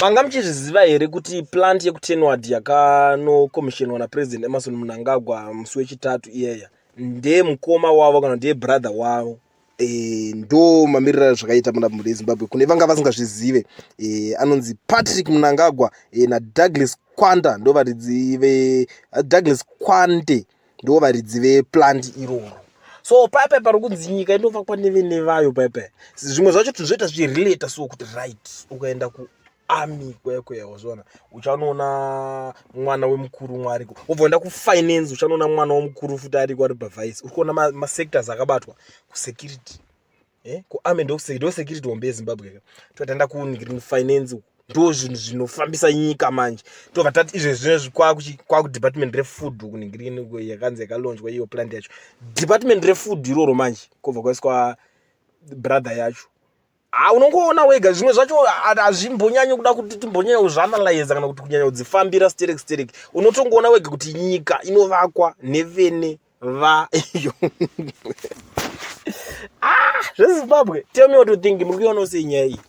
Manga muchizviziva here kuti plant yekuTenward yakanokomishenwa naPresident Emmerson Mnangagwa musi weChitatu iyaya ndeyemukoma wavo kana ndeye brother wavo? Ndo mamiriro azvakaita muna mhuri yeZimbabwe. Kune vanga vasingazvizive, anonzi Patrick Mnangagwa naDouglas Kwanda, ndo varidzi ve Douglas Kwande, ndo varidzi veplant iroro. So paipai pari kunzi nyika inovakwa nevene vayo. Paipai zvimwe zvacho tinozoita zvichirelata, so kuti right, ukaenda kuarmy kwekwe, wazviona, uchanoona mwana wemukuru umwe ariko. Wobva uenda kufinance, uchanoona mwana womukuru futi ariko, ari pavice. Uri kuona masectors akabatwa kusecurity, kuarmy ndo security hombe yeZimbabwe. Totaenda kufinance uku, ndo zvinhu zvinofambisa nyika manje. Tobva tati izvezvi zvinezvi kwakudepartment refood kunhingirini, yakanzi yakalaunchwa iyo plant yacho, department refood iroro manje, kwobva kwaiswa brother yacho. Ha, unongoona wega, zvimwe zvacho hazvimbonyanyi kuda kuti timbonyanya kuzvianalyza kana kuti kunyanya kudzifambira sterek sterek. Unotongoona wega kuti nyika inovakwa nevene vayo. Ah, zveZimbabwe, tell me what you think. Muri kuionawo sei nyaya iyi?